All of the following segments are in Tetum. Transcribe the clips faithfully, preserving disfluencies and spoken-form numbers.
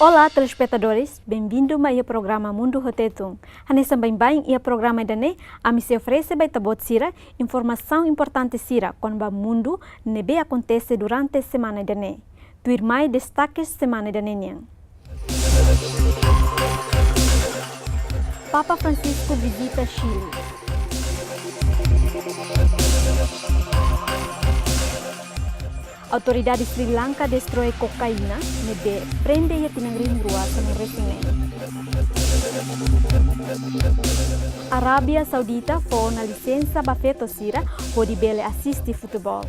Olá, telespetadores, benvindu mai iha programa Mundu ho Tetun. Hanesan baibain iha programa ida-ne'e, ami sei oferese ba ita-boot sira informasaun importante sira kona-ba mundu ne'ebé akontese durante semana ida-ne'e. Tuirmai destaques semana ida-ne'e nian. Papa Francisco vizita Chile. Autoridade Sri Lanka destroi kokaína ne'ebé prende iha tinan rihun rua sanulu resin neen. Arábia Saudita fó ona lisensa ba feto sira hodi bele asiste futeból.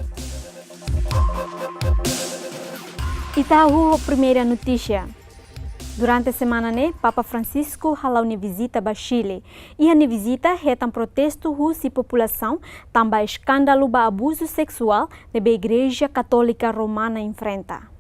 Ita hahú ho primeira notísia. Durante semana ne'e, Papa Francisco hala'o nia vizita ba Chile. Iha nia vizita hetan protestu husi populasaun tanba eskándalu ba abuzu seksuál ne'ebé Igreja Katólika Romana enfrenta.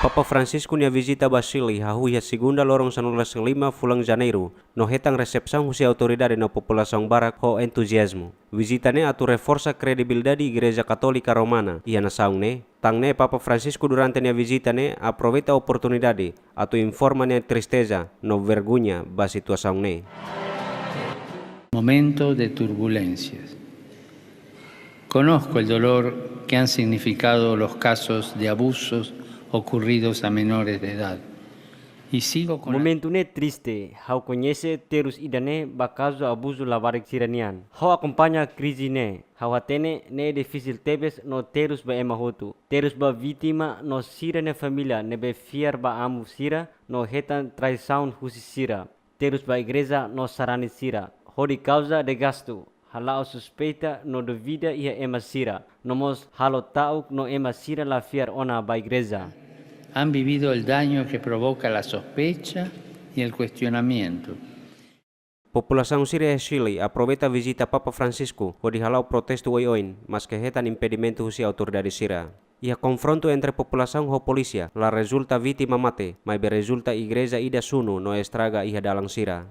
Papa Francisco nia vizita ba Chile hahú iha segunda loron sanulu resin lima fulan Janeiru, no hetan resepsaun husi autoridade no populasaun barak ho entuziazmu. Vizita ne'e atu reforsa kredibilidade Igreja Katólika Romana iha nasaun ne'e. Tan ne'e Papa Francisco durante nia vizita ne'e aproveita oportunidade atu informa nia tristeza no vergoña ba situasaun ne'e. Momento de turbulencias. Conozco el dolor que han significado los casos de abusos ocurridos a menores de edad. Y sigo con la... Momentu ne'e triste, ha'u koñese terus ida-ne'e ba kazu abuzu labarik sira-nian. Ha'u akompaña krize ne'e, ha'u hatene ne'e difisil tebes no terus ba ema hotu. Terus ba vítima no sira-nia família ne'ebé fiar ba amu sira no hetan traisaun husi sira. Terus ba igreja no sarani sira, hodi kauza desgastu, hala'o suspeita no dúvida iha ema sira, no mós halo ta'uk no ema sira la fiar ona ba igreja. Han vivido el daño que provoca la sospecha y el cuestionamiento. Populasaun sira iha Chile aproveita vizita Papa Francisco hodi hala'o protestu oioin, maske hetan impedimentu husi autoridade sira. Iha konfrontu entre populasaun ho polísia, la rezulta vítima mate, maibé rezulta igreja ida sunu no estraga iha dalan sira.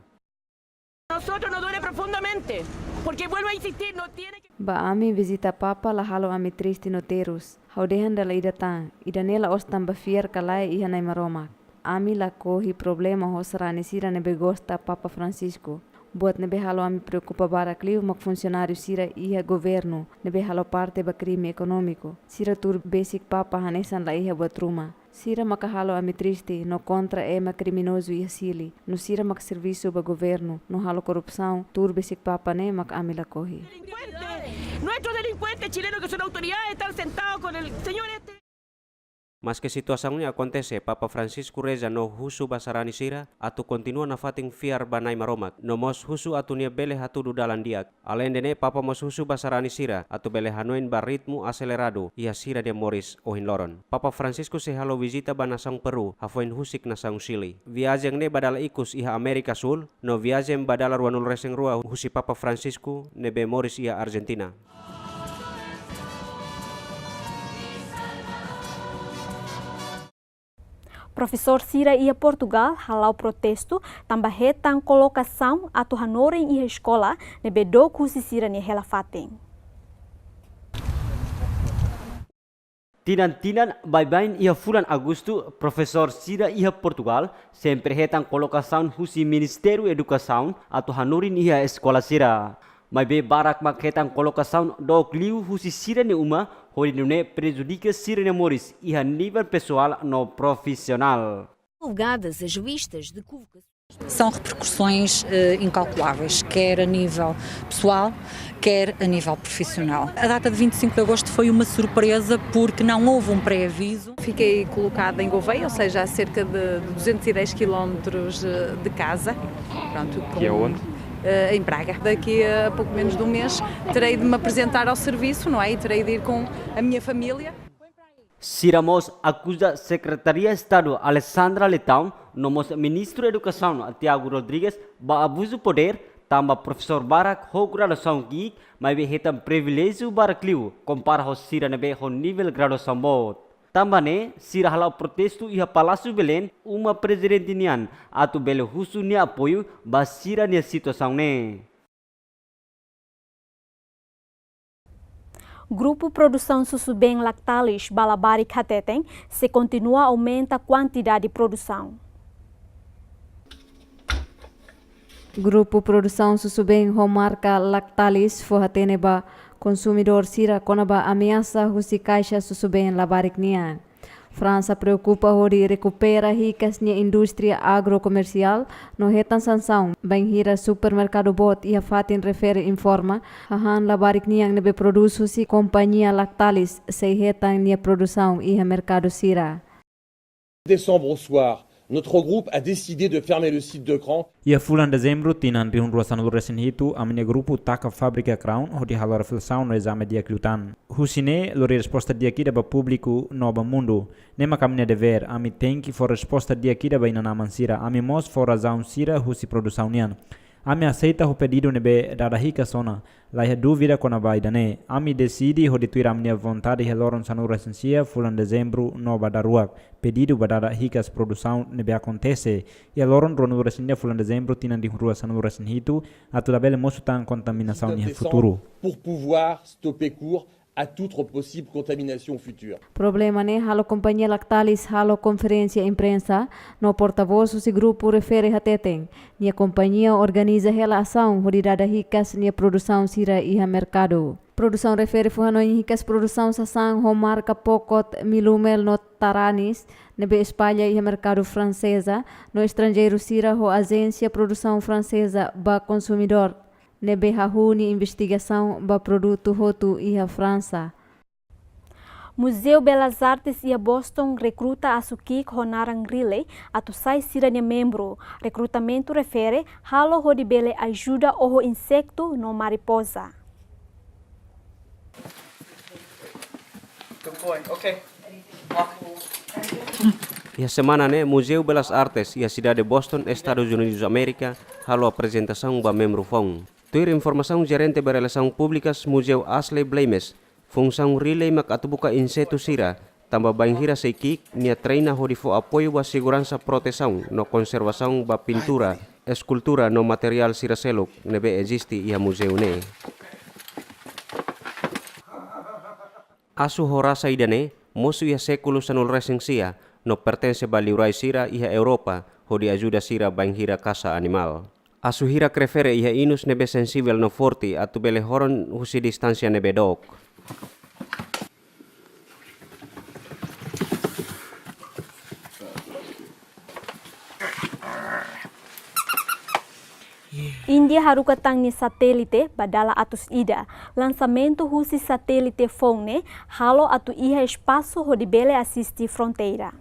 Nosotros nos duele profundamente, porque vuelvo a insistir, no tiene que... Ba ami, vizita Papa la halo ami triste no terus. Ha'u dehan dala ida tan, ida-ne'e la'ós tanba fiar ka lae iha Nai Maromak. Ami lakohi problema ho sarani sira ne'ebé gosta Papa Francisco. Buat ne'ebé halo ami preokupa barak liu mak funsionáriu sira iha governu ne'ebé halo parte ba krime ekonómiku. Sira tuur besik Papa hanesan la iha buat ruma. Sira maka halo ami triste no kontra ema kriminozu iha Chile. No sira maka servisu ba governu no halo korrupsaun, tuur besik Papa ne'e maka ami lakohi. Delincuentes, nuestros delincuentes chilenos que son autoridades están sentados con el señor este. Maske situasaun ne'e akontese, Papa Francisco reza no husu ba sarani sira atu kontinua nafatin fiar ba Nai Maromak, no mós husu atu nia bele hatudu dalan di'ak. Aleinde ne'e, Papa mós husu ba sarani sira atu bele hanoin ba ritmu aseleradu iha sira-nia moris ohin loron. Papa Francisco sei halo vizita ba nasaun Peru, hafoin husik nasaun Chile. Viajen ne'e ba dala ikus iha Amérika Súl, no viajen ba dala ruanulu resin rua husi Papa Francisco ne'ebé moris iha Argentina. Profesór sira iha Portugal hala'o protestu tanba hetan kolokasaun atu hanorin iha eskola ne'ebé dook husi sira-nia hela fatin. Tinan-tinan baibain iha fulan Agostu, profesór sira iha Portugal sempre hetan kolokasaun husi Ministériu Edukasaun atu hanorin iha eskola sira. Maibé barak mak hetan kolokasaun dook liu husi sira-nia uma, hodi nune'e prejudika sira-nia moris iha nivel pesoál no profisionál. Divulgadas as listas de convocações. São repercussões, eh, incalculáveis, quer a nível pessoal, quer a nível profissional. A data de vinte e cinco de agosto foi uma surpresa porque não houve um pré-aviso. Fiquei colocada em Gouveia, ou seja, a cerca de duzentos e dez quilómetros, eh, de casa. Pronto, que é com, onde? Eh, em Braga. Daqui a pouco menos de um mês terei de me apresentar ao serviço, não é? E terei de ir com a minha família. Sira mós akuza Sekretaria Estadu Alexandra Leitão, no mós Ministru Edukasaun Tiago Rodrigues ba abuzu podér, tanba profesór barak ho graduasaun ki'ik, maibé hetan priviléjiu barak liu kompara ho sira ne'ebé ho nivel graduasaun boot. Tanba ne'e, sira hala'o protestu iha Palásiu Belém, uma prezidente nian, atu bele husu nia apoiu ba sira-nia situasaun ne'e. Grupu produsaun susubeen Lactalis ba labarik hateten sei kontinua aumenta kuantidade produsaun. Grupu produsaun susubeen ho marka Lactalis fó-hatene ba konsumidór sira kona-ba ameasa husi kaixa susubeen labarik nian. Fransa preokupa hodi rekupera hikas nia indústria agrokomersiál no hetan sansaun, bainhira supermerkadu boot iha fatin refere informa hahán labarik nian ne'ebé prodús husi kompañia Lactalis sei hetan nia produsaun iha merkadu sira. Décembre au soir, notre groupe a décidé de fermer le site de Cran. Iha fulan Dezembru tinan rihun rua sanulu resin hitu, ami-nia grupu taka fábrika Crown hodi halo reflesaun no ezame di'ak liután. Husi ne'e, lori resposta di'ak ida ba públiku no ba mundu. Ne'e mak ami-nia devér, ami tenke fó resposta di'ak ida ba inan-aman sira, ami mós fó razaun sira husi produsaun nian. Ami aseita ho pedidu ne'ebé dada hikas ona, laiha dúvida kona-ba ida-ne'e. Ami deside hodi tuir ami-nia vontade iha loron sanulu resin sia fulan Dezembru no ba daruak, pedidu ba dada hikas produsaun ne'ebé akontese iha loron ruanulu resin nia fulan Dezembru tinan rihun rua sanulu resin hitu, atu labele mosu tan kontaminasaun iha futuru. Pour pouvoir stopper court à toute possible contamination future. Problema ne'e halo kompañia Lactalis halo konferénsia imprensa, no portavós husi grupu refere hateten, nia kompañia organiza hela asaun hodi dada hikas nia produsaun sira iha merkadu. Produsaun refere fó-hanoin hikas produsaun sasán ho marka Pocot, Milumel no Taranis, ne'ebé espalla iha merkadu Franseza, no estranjeiru sira ho ajénsia produsaun Franseza ba konsumidór ne'ebé hahú nia investigasaun ba produtu hotu iha Fransa. Muzeu Belas Artes iha Boston rekruta asu ki'ik ho naran Riley atu sai sira-nia membru. Rekrutamentu refere halo hodi bele ajuda oho insektu no mariposa. Good boy. Okay. Walk. Iha semana ne'e, Muzeu Belas Artes iha sidade Boston, Estadus Unidus Amérika, halo aprezentasaun ba membru foun. Tuir informasaun Jerente ba Relasaun Públikas Muzeu Ashley Blames, funsaun Riley mak atu buka insetu sira, tanba bainhira sei ki'ik, nia treina hodi fó apoiu ba seguransa, protesaun no konservasaun ba pintura, eskultura no materiál sira seluk ne'ebé eziste iha muzeu ne'e. Asu ho rasa ida-ne'e mosu iha sékulu sanulu resin sia, no pertense ba liurai sira iha Europa, hodi ajuda sira bainhira kasa animál. Asu hirak refere iha inus ne'ebé sensivel no forte atu bele horon husi distánsia ne'ebé dook. Índia haruka tan nia satélite ba dala atus ida. Lansamentu husi satélite foun ne'e halo atu iha espasu hodi bele asiste fronteira.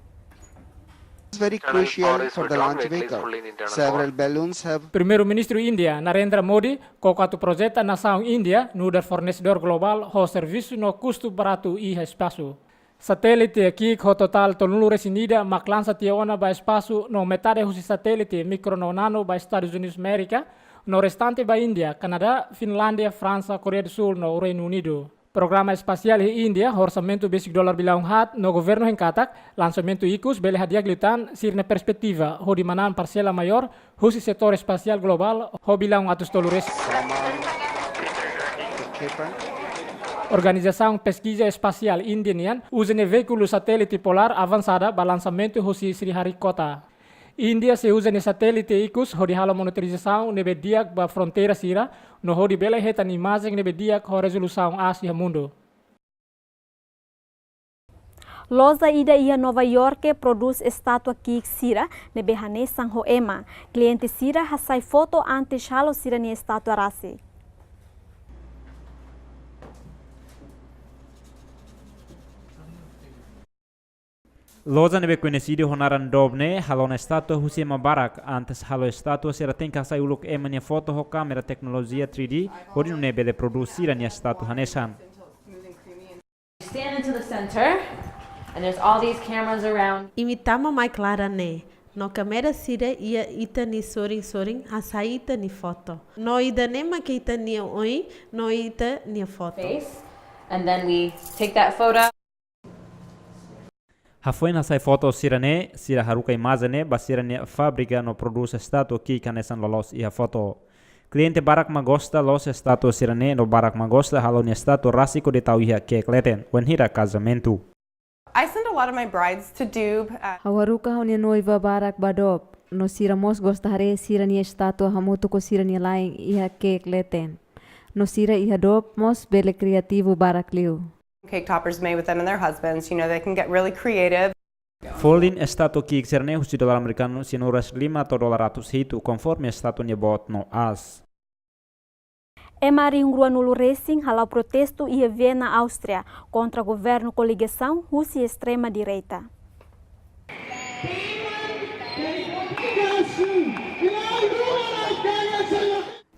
It's very crucial for the launch vehicle. Several balloons have Primeiru-Ministru Índia, Narendra Modi, koko atu projeta nasaun Índia nu'udar fornesedór globál ho servisu no kustu baratu iha espasu. Satélite ki'ik ho totál tolunulu resin ida mak lansa tiha ona ba espasu, no metade husi satélite mikro no nano ba Estadus Unidus Amérika, no restante ba Índia, Kanadá, Finlándia, Fransa, Koreia do Sul no Reinu Unidu. Programa espasiál iha Índia ho orsamentu besik dolar bilaun haat, no governu hein katak lansamentu ikus bele hadi'ak liután sira-nia perspetiva hodi manán parsela maiór husi setór espasiál globál ho bilaun atus tolu resin. Organizasaun Peskiza Espasiál Índia nian uza nia veíkulu satélite polár avansada ba lansamentu husi Sriharikota. Índia sei uza nia satélite ikus hodi halo monitorizasaun ne'ebé di'ak ba fronteira sira, no hodi bele hetan imajen ne'ebé di'ak ho rezolusaun aas iha mundu. Loja ida iha Nova Iorke prodús estátua ki'ik sira ne'ebé hanesan ho ema. Kliente sira hasai foto antes halo sira-nia estátua rasik. Loja ne'ebé koñesidu ho naran Dove ne'e halo ona estátua husi ema barak. Antes halo estátua, sira tenke hasai uluk ema nia foto ho kámera teknolojia three D, hodi nune'e bele prodús sira-nia estátua hanesan. Stand into the center, and there's all these cameras around. Imi tama mai klaran ne'e, no kámera sira iha ita-nia sorin-sorin hasai ita-nia foto. No ida-ne'e mak ita-nia oin, no ita-nia foto. Face, and then we take that photo. Hafoin hasai foto sira-ne'e, sira haruka imajen ne'e ba sira-nia fábrika no prodús estátua ki'ik hanesan loloos iha foto. Kliente barak mak gosta loos estátua sira-ne'e no barak mak gosta halo nia estátua rasik hodi tau iha ke'ek leten, wainhira kazamentu. I send a lot of my brides to Dube. Uh, Ha'u haruka ha'u-nia noiva barak ba Dube, no sira mós gosta haree sira-nia estátua hamutuk ho sira-nia la'en iha ke'ek leten. No sira iha Dube mós bele kriativu barak liu. Cake toppers made with them and their husbands. You know, they can get really creative. Folin estátua ki'ik sira-ne'e husi dolar amerikanu sinuras lima to'o dolar atus hitu, konforme estátua nia boot no aas. Ema rihun rua nulu resin hala'o protestu iha Viena, Áustria, kontra governu koligasaun husi estrema direita.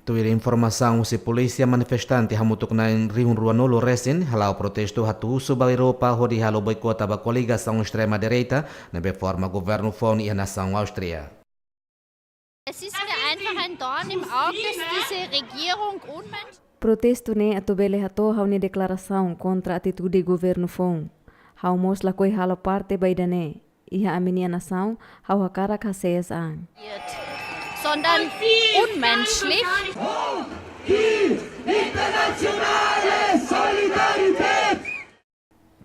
Tuir informasaun husi polísia, manifestante hamutuk na'in rihun rua nulu resin hala'o protestu atu husu ba Europa hodi halo boikota ba koligasaun estrema direita ne'ebé forma governu foun iha nasaun Áustria. Es ist mir einfach ein Dorn im Auge, dass diese Regierung unmenschlich Protestu ne'e atu bele hato'o ha'u-nia deklarasaun kontra atitude governu foun. Ha'u mós lakohi halo parte ba ida-ne'e. Iha ami-nia nasaun, ha'u hakarak hasees an. Wird, sondern unmenschlich.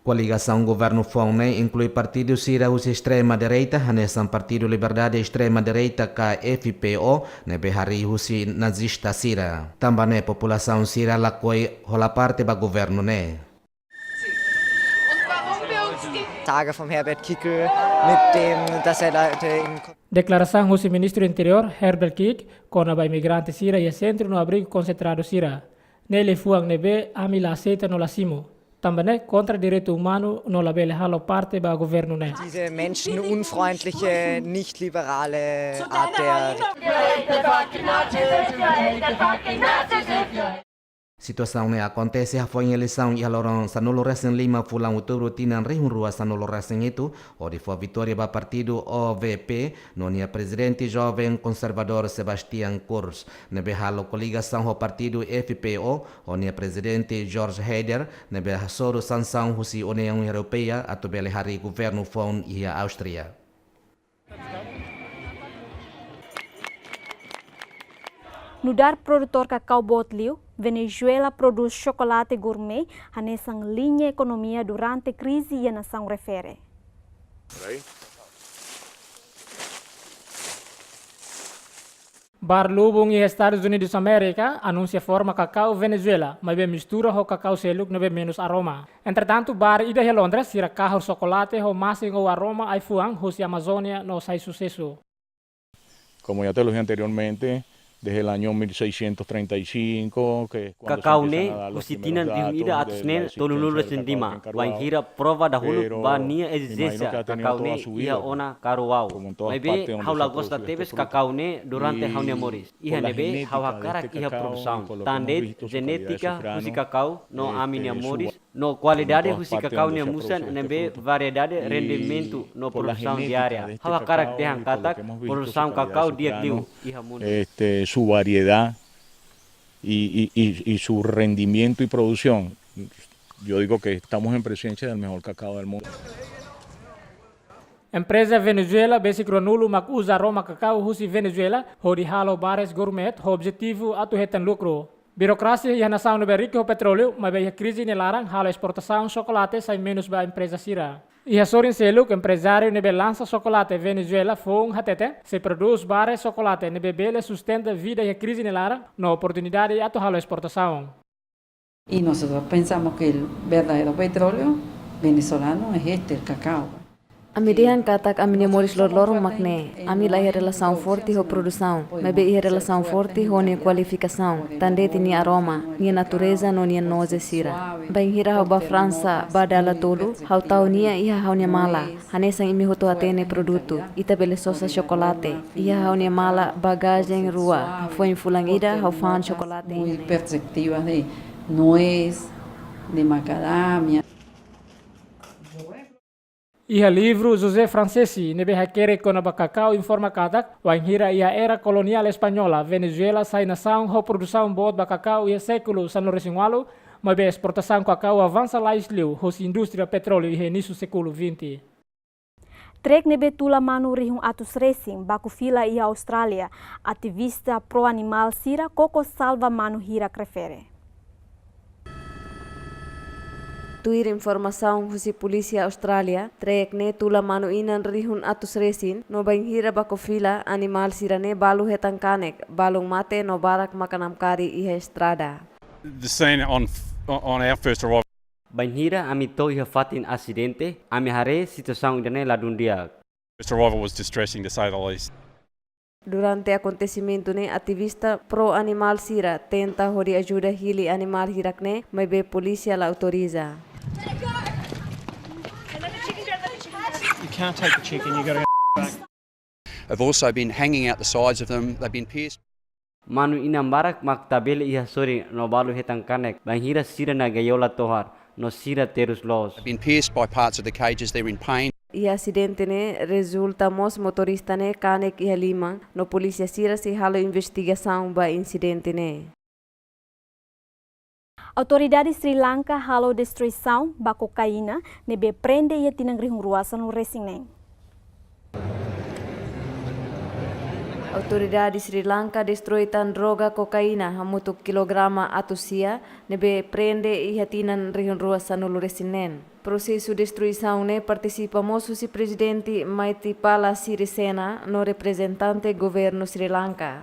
Koligasaun governu foun ne'e inklui partidu sira husi estrema direita, hanesan Partidu Liberdade Estrema Direita ka F P O, ne'ebé harii husi nazista sira. Tanba ne'e populasaun sira lakohi hola parte ba governu ne'e. Sage vom Herbert Kickl mit dem, dass er Leute in Deklarasaun husi Ministru Interiór Herbert Kickl kona-ba imigrante sira iha sentru no abrigu konsentradu sira. Ne'e liafuan ne'ebé ami la aseita no la simu. Tanba ne'e kontra direitu umanu no labele halo parte ba governu ne'e. Diese menschenunfreundliche, nicht liberale Art der Situasaun ne'e akontese hafoin eleisaun iha loron sanulu resin lima fulan Outubru tinan rihun rua sanulu resin hitu, hodi fó vitória ba partidu O V P no nia prezidente joven konservadór Sebastian Kurz, ne'ebé halo koligasaun ho partidu F P O ho nia prezidente George Heyder, ne'ebé hasoru sansaun husi Uniaun Europeia atu bele harii governu foun iha Áustria. Nu'udar produtór kakau boot liu, Venezuela prodús xokolate gourmet hanesan liña ekonomia durante krize iha nasaun refere. Bar lubun iha Estadus Unidus Amérika anunsia forma kakau Venezuela, maibé mistura ho kakau seluk ne'ebé menus aroma. Entretantu, bar ida iha Londres sira kahur xokolate ho masin ou aroma ai-fuan husi Amazónia no sai susesu. Como ya te lo dije anteriormente, desde el año mil seiscientos treinta y cinco, que es cuando se Kakau empiezan ne'e a dar los husi primeros tinan rihun datos ida de atus la neen existencia tolunulu del resin cacao lima, aquí en Carhuao, wainhira prova dahuluk pero ba nia me imagino ezisténsia que ha tenido kakau toda ne'e su iha vida, ona porque Carhuao. como en todas Maibé, partes donde ha'u se la ha gosta producido tebes este kakau producto. ne'e durante Y ha'u-nia moris. por Iha la ne'ebé genética ha'u de hakarak este iha cacao y produsaun. por lo que hemos Tan de'it visto su calidad de jenétika azafrano, husi kakau no este, ami-nia su moris, no en kualidade todas husi partes kakau donde nia se ha musan producido este ne'ebé producto. variedade Y rendimentu no por la produsaun genética diária. de este Ha'u hakarak cacao dehan y por lo katak que hemos visto su produsaun calidad de kakau di'ak liu azafrano, iha mundu. Este, su variedad y, y, y, y su rendimiento y producción. Yo digo que estamos en presencia del mejor cacao del mundo. Empreza Venezuela besik ruanulu mak uza aroma kakau husi Venezuela hodi halo bares gourmet ho objetivu atu hetan lukru. Birokrasia iha nasaun ne'ebé riku ho petróleu, maibé iha krize nia laran halo esportasaun xokolate sai menus ba empreza sira. Iha sorin seluk, emprezáriu ne'ebé lansa xokolate Venezuela foun hateten sei prodús bares xokolate ne'ebé bele sustenta vida iha krize nia laran no oportunidade atu halo esportasaun. Y nosotros pensamos que el verdadero petróleo venezolano es este, el cacao. Ami dehan katak ami-nia moris loroloron mak ne'e. Ami la iha relasaun forte ho produsaun, maibé iha relasaun forte ho nia kualifikasaun, tan de'it nia aroma, nia natureza no nia noze sira. Bainhira ha'u bá Fransa, bá dala tolu, ha'u tau nia iha ha'u-nia mala. Hanesan imi hotu hatene produtu, ita bele sosa xokolate. Iha ha'u-nia mala bagajen rua, hafoin fulan ida ha'u fa'an xokolate. Muy perceptivas de nuez, de macadamia. Iha livru José Francesi ne'ebé hakerek kona-ba kakau informa katak, wainhira iha era koloniál espanhola, Venezuela sai nasaun ho produsaun boot ba kakau iha sékulu sanulu resin ualu, maibé esportasaun kakau avansa lais liu hosi indústria petróleu iha inísiu sékulu vinte. Trek ne'ebé tula manu rihun atus resin baku fila iha Austrália, ativista pro-animál sira koko salva manu hirak refere. Tuir informasaun husi Polísia Austrália, trek ne'e tula manu inan rihun atus resin, no bainhira baku fila animál sira-ne'e balu hetan kanek, balun mate no barak maka namkari iha estrada. The scene on, on our first arrival. Bainhira ami to'o iha fatin asidente, ami haree situasaun ida-ne'e ladún di'ak. First arrival was distressing, to say the least. Durante akontesimentu ne'e, ativista pro-animál sira tenta hodi ajuda hili animál hirak ne'e, maibé polísia la autoriza. You can't take the chicken, you gotta go back. Have also been hanging out the sides of them. They've been pierced. Manu inan barak mak tabele iha sorin no balu hetan kanek, bainhira sira-nia gaiola tohar, no sira terus loos. They've been pierced by parts of the cages. They're in pain. Iha asidente ne'e rezulta mós motorista ne'e kanek iha liman, no polísia sira sei halo investigasaun ba insidente ne'e. Autoridade Sri Lanka halo destruisaun ba kokaina ne'ebé prende iha tinan rihun rua sanulu resin neen. Autoridade Sri Lanka destroi tan droga kokaina hamutuk kilograma atus sia ne'ebé prende iha tinan rihun rua sanulu resin neen. Prosesu destruisaun ne'e partisipa mós husi Prezidente Maithripala Sirisena no reprezentante governu Sri Lanka.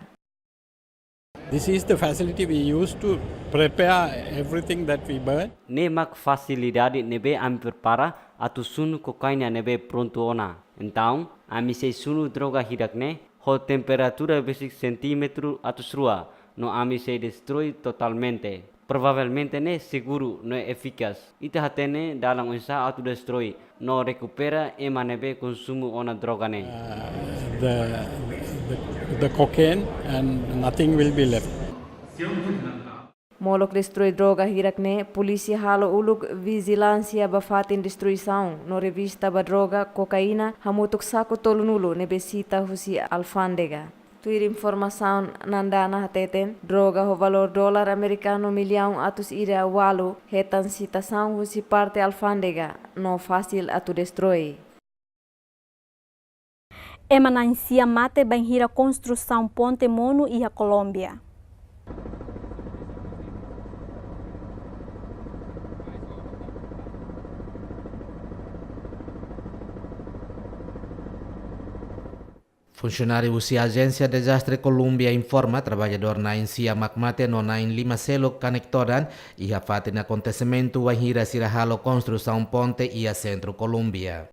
This is the facility we use to prepare everything that we burn. Ne'e mak fasilidade ne'ebé ami prepara atu sunu kokaina ne'ebé prontu ona. Entaun, ami sei sunu droga hirak ne'e ho temperatura besik sentímetru atus rua, no ami sei destroi totalmente. Provavelmente ne'e seguru no efikás. Ita hatene dalan oinsá atu destroi no rekupera ema ne'ebé konsumu ona droga ne'e. Uh, the, the, the cocaine and nothing will be left. Molok destroi droga hirak ne'e, polísia halo uluk vijilánsia ba fatin destruisaun no revista ba droga kokaina hamutuk saku tolunulu ne'ebé sita husi alfándega. Tuir informasaun Nandana hateten, droga ho valór dolar amerikanu millaun atus ida ualu hetan sitasaun husi parte alfándega no fasil atu destroi. Ema na'in sia mate bainhira konstrusaun ponte monu iha Kolómbia. Funsionáriu husi Ajénsia Dezastre Kolómbia informa, traballadór na'in sia mak mate no na'in lima seluk kanek todan iha fatin akontesimentu wainhira sira halo konstrusaun ponte iha sentru Kolómbia.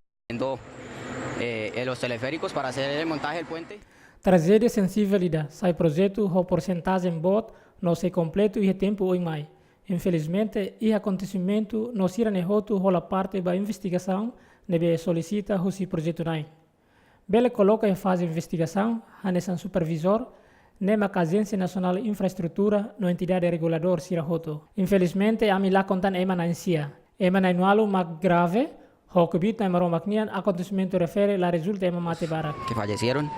Eh, eh, los teleféricos para hacer el montaje del puente. Trajédia sensivel ida, sai projetu ho porsentajen boot no sei kompletu iha tempu oin mai. Infelizmente, iha akontesimentu no sira-ne'e hotu hola parte ba investigasaun ne'ebé solisita husi projetu na'in. Bele koloka iha faze investigasaun, hanesan supervizór, ne'e mak Ajénsia Nasionál Infraestrutura no entidade reguladór sira hotu. Infelizmente, ami lakon tan ema na'in sia. Ema na'in ualu mak grave, ho kbiit Nai Maromak nian akontesimentu refere la rezulta ema mate barak. Que fallecieron.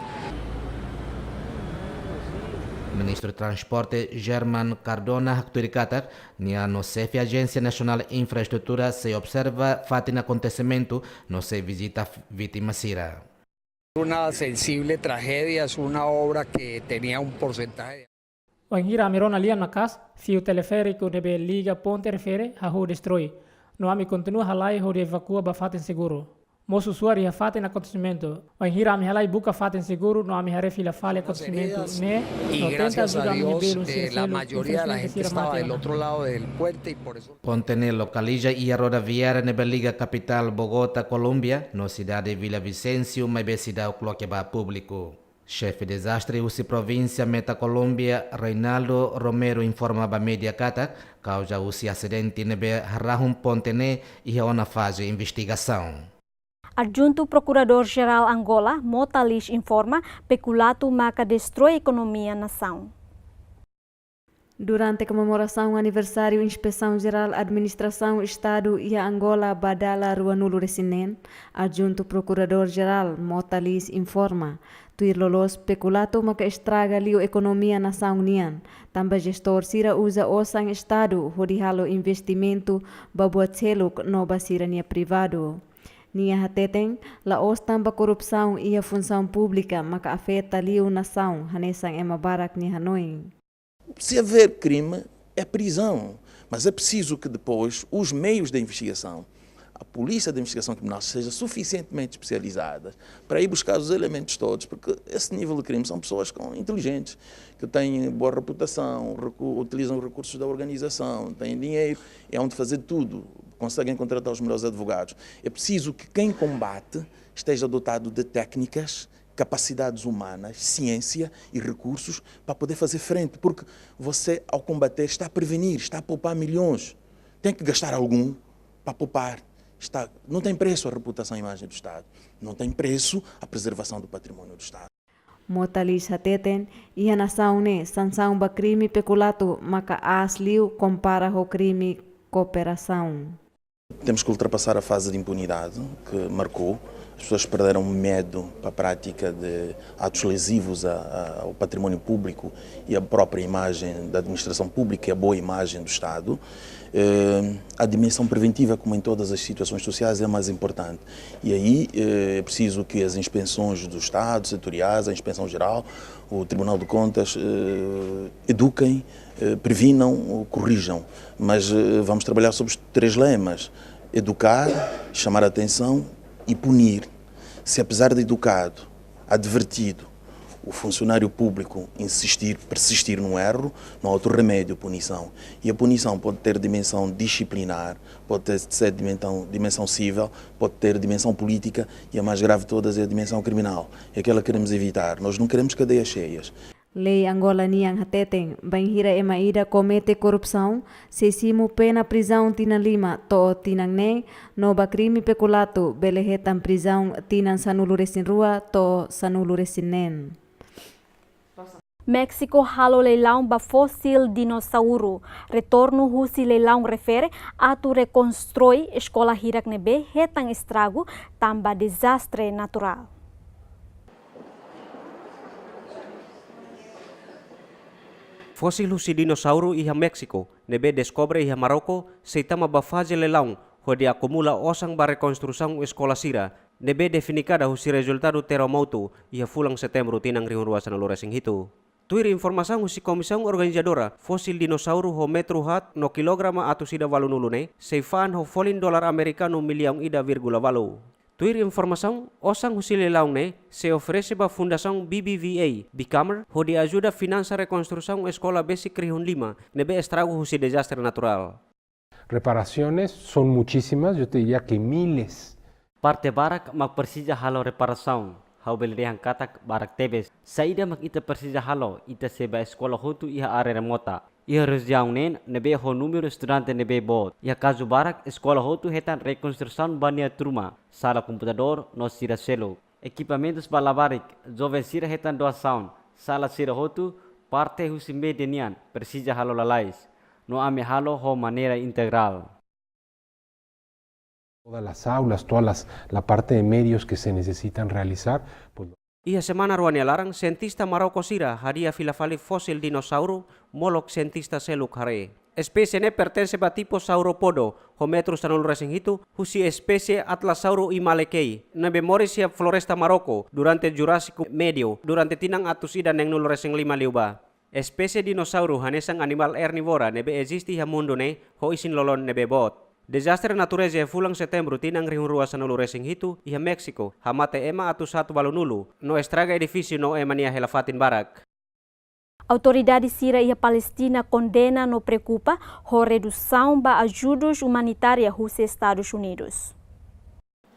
Ministru Transporte Germán Cardona haktuir katak, nia no xefe Ajénsia Nasionál Infraestrutura sei observa fatin akontesimentu no sei vizita f-, vítima sira. Una sensible tragedia, es una obra que tenía un porcentaje de... Wainhira ami rona lian maka'as, fiu telefériku ne'ebé liga ponte refere hahú destroi. No ami kontinua halai hodi evakua ba fatin seguru. Mosu suar iha fatin akontesimentu. Wainhira ami halai buka fatin seguru no ami haree fila fali akontesimentu ne'e, no tenta ajuda ami-nia belun sira seluk, infelizmente sira mate ona. Ponte ne'e lokaliza iha rodoviária ne'ebé liga kapitál Bogotá, Kolómbia, no sidade Villavicencio, maibé seidauk loke ba públiku. Xefe dezastre husi provínsia Meta, Kolómbia, Reinaldo Romero informa ba média katak, kauza husi asidente ne'ebé harahun ponte ne'e iha ona faze investigasaun. Adjuntu Prokuradór Jerál Angola, Mota Lis informa, pekulatu maka destroi ekonomia nasaun. Durante komemorasaun aniversáriu Inspesaun Jerál Administrasaun Estadu iha Angola ba dala ruanulu resin neen, Adjuntu Prokuradór Jerál Mota Lis informa, tuir loloos pekulatu maka estraga liu ekonomia nasaun nian, tanba jestór sira uza osan Estadu hodi halo investimentu ba buat seluk no ba sira-nia privadu. Nia hateten, la'ós tanba korrupsaun iha funsaun públika maka afeta liu nasaun, hanesan ema barak nia hanoin. Se haver crime, é prisão. Mas é preciso que depois os meios de investigação, a polícia de investigação criminal, seja suficientemente especializada para ir buscar os elementos todos, porque esse nível de crime são pessoas com, inteligentes, que têm boa reputação, recu- utilizam recursos da organização, têm dinheiro, é onde fazer tudo, conseguem contratar os melhores advogados. É preciso que quem combate esteja dotado de técnicas, capacidades humanas, ciência e recursos para poder fazer frente, porque você, ao combater, está a prevenir, está a poupar milhões. Tem que gastar algum para poupar. Está, não tem preço a reputação e imagem do Estado. Não tem preço a preservação do património do Estado. Mota Liz hateten, iha nasaun ne'e, sansaun ba krime pekulato maka aas liu kompara ho krime kooperasaun. Temos que ultrapassar a fase de impunidade que marcou. As pessoas perderam medo para a prática de atos lesivos a, a, ao património público e à própria imagem da administração pública e à boa imagem do Estado. Eh, a dimensão preventiva, como em todas as situações sociais, é mais importante. E aí eh, é preciso que as inspeções do Estado, setoriais, a inspeção geral, o Tribunal de Contas, eh, eduquem, eh, previnam, corrijam. Mas eh, vamos trabalhar sobre os três lemas: educar, chamar a atenção e punir. Se apesar de educado, advertido, o funcionário público insistir, persistir no erro, não há outro remédio, punição. E a punição pode ter dimensão disciplinar, pode ter, ser dimensão, dimensão civil, pode ter dimensão política e a mais grave de todas é a dimensão criminal. É aquela que queremos evitar. Nós não queremos cadeias cheias. Lei Angola nian hateten, bainhira ema ida komete korrupsaun, sei simu pena prizaun tinan lima to'o tinan neen, no ba krime pekulato bele hetan prizaun tinan sanulu-resin-rua to'o sanulu-resin-neen. México halo leilaun ba fósil dinossauro. Retornu husi leilaun refere atu rekonstrui eskola hirak ne'ebé hetan estragu tanba dezastre naturál. Fósil husi dinossauro iha México, ne'ebé deskobre iha Marroko, sei tama ba faze leilaun, hodi akumula osan ba rekonstrusaun eskola sira, ne'ebé define kada husi rezultadu terremotu iha fulan Setembru tinan rihun rua sanulu-resin-hitu. Tuir informasaun husi komisaun organizadora, fósil dinossauro ho metru haat no kilograma atus ida ualunulu ne'e, sei fa'an ho folin dolar amerikanu millaun ida vírgula ualu. Tuir informasaun, osan husi leilaun ne'e sei oferese ba Fundasaun B B V A, Bicamer, hodi ajuda finansa rekonstrusaun eskola besik rihun lima, ne'ebé estragu husi dezastre naturál. Reparaciones son muchísimas, yo te diría que miles. Parte barak mak presiza halo reparasaun, ha'u bele dehan katak barak tebes. Saida mak ita presiza halo, ita sei ba eskola hotu iha área remota. Iha rejiaun neen ne'ebé ho númeru estudante ne'ebé boot. Iha kazu barak eskola hotu hetan rekonstrusaun ba nia turma, sala komputadór no sira seluk. Ekipamentus ba labarik, joven sira hetan doasaun, sala sira hotu, parte husi média nian, presiza halo lalais. No ami halo ho maneira integrál. Todas las aulas, toda las, la parte de medios que se necesitan realizar, pues. Iha semana rua nia laran, sientista Marroko sira hadi'a fila fali fósil dinossauro, molok sientista seluk haree. Espésie ne'e pertense ba tipo saurópodo, ho metru sanulu-resin-hitu, husi espésie Atlasauro imalekei, ne'ebé moris iha floresta Marroko durante Jurásiku Médiu, durante tinan atus ida neenulu-resin-lima liubá. Espésie dinossauro hanesan animál ernívora ne'ebé eziste iha mundu ne'e ho isin-lolon ne'ebé boot. Dezastre natureza iha fulan Setembru tinan rihun rua sanulu-resin-hitu iha México, hamate ema atus haat ualunulu, no estraga edifísiu no ema nia hela-fatin barak. Autoridade sira iha Palestina kondena no preokupa ho redusaun ba ajudus umanitária husi Estadus Unidus.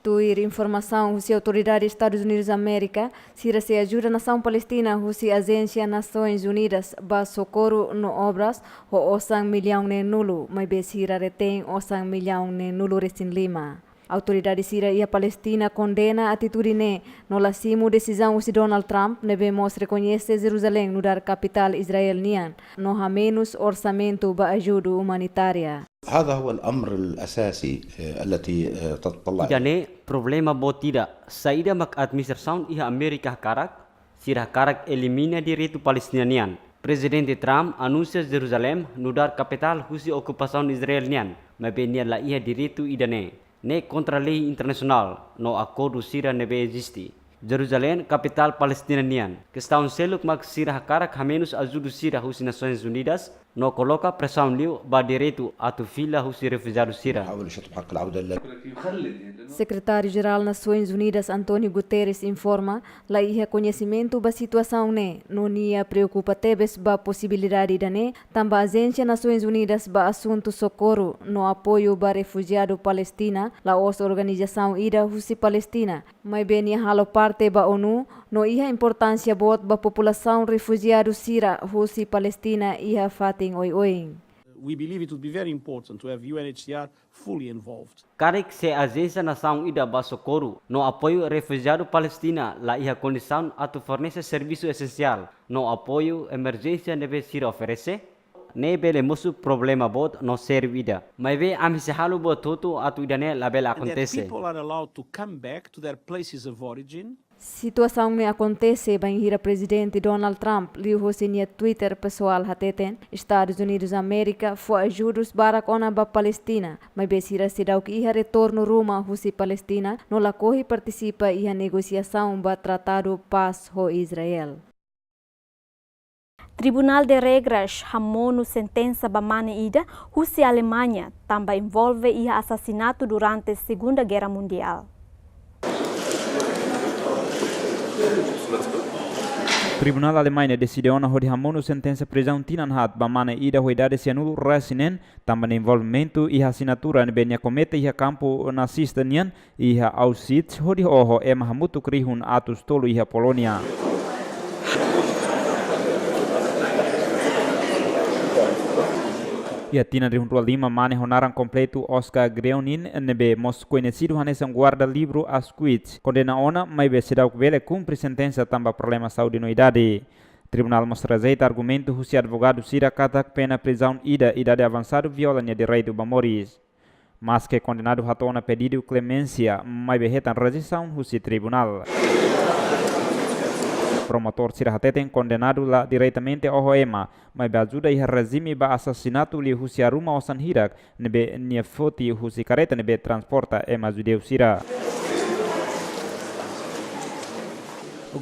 Tuir informasaun husi autoridade Estadus Unidus Amérika, sira sei ajuda nasaun Palestina husi Ajénsia Nasoins Unidas ba Sokorru no Obras ho osan millaun neenulu, maibé sira retein osan millaun neenulu-resin-lima. Autoridade sira iha Palestina kondena atitude ne'e, no la simu desizaun husi Donald Trump, ne'ebé mós rekoñese Jeruzalén nu'udar kapitál Israel nian, no hamenus orsamentu ba ajudu umanitária. هذا هو الأمر الأساسي، آه، التي، آه، تتطلع. Ida-ne'e problema boot ida, saida mak administrasaun iha Amérika hakarak, sira hakarak elimina direitu Palestina nian. Prezidente Trump anunsia Jeruzalén nu'udar kapitál husi okupasaun Israel nian, maibé nia la iha direitu ida-ne'e. Ne'e kontra lei internasionál no akordu sira ne'ebé eziste. Jeruzalein kapitál Palestina nian. Kestaun seluk mak sira hakarak hamenus ajuda sira husi Nasoins Unidas no koloka presaun liu ba direitu atu fila husi refujiadu sira. Sekretáriu Jerál Nasoins Unidas António Guterres informa, la iha koñesimentu ba situasaun ne'e, no nia preokupa tebes ba posibilidade ida-ne'e, tanba Ajénsia Nasoins Unidas ba Asuntu Sokorru no Apoiu ba Refujiadu Palestina, la'ós organizasaun ida husi Palestina, maibé nia halo parte ba ONU, no iha importánsia boot ba populasaun refujiadu sira husi Palestina iha fatin oioin. We believe it would be very important to have U N H C R fully involved. Karik se ajénsia nasaun ida ba sokorru no apoiu refujiadu Palestina la iha kondisaun atu fornese servisu esensiál no apoiu emerjénsia ne'ebé sira oferese, ne'e bele mosu problema boot no sériu ida. Maibé ami sei halo buat hotu atu ida-ne'e labele akontese. And that people are allowed to come back to their places of origin. Situasaun ne'e akontese bainhira Prezidente Donald Trump liuhosi nia Twitter pesoál hateten, Estadus Unidus Amérika fó ajudus barak ona ba Palestina, maibé sira seidauk iha retornu ruma husi Palestina, no lakohi partisipa iha negosiasaun ba tratadu pás ho Israel. Tribunál de Regras hamonu sentensa ba mane ida husi Alemaña, tanba envolve iha asasinatu durante Segunda Guerra Mundiál. Tribunál Alemaña deside ona hodi hamonu sentensa prizaun tinan haat ba mane ida ho idade sianulu-resin-neen, tanba nia envolvimentu iha asasinatura ne'ebé nia komete iha kampu nazista nian, iha Auschwitz, hodi oho ema hamutuk rihun atus tolu iha Polónia. Iha tinan rihun rua lima, mane ho naran kompletu Oskar Gröning, ne'ebé mós koñesidu hanesan guarda-livru Auschwitz, kondena ona, maibé seidauk bele kumpre sentensa tanba problema saúde no idade. Tribunál mós rejeita argumentu husi advogadu sira katak pena prizaun ida idade avansadu viola nia direitu ba moris. Maske kondenadu hato'o ona pedidu kleménsia, maibé hetan rejeisaun husi tribunál. Promotór sira hateten kondenadu la diretamente oho ema, maibé ajuda iha rejime ba asasinatu liuhusi arruma osan hirak ne'ebé nia foti husi kareta ne'ebé transporta ema judeu sira.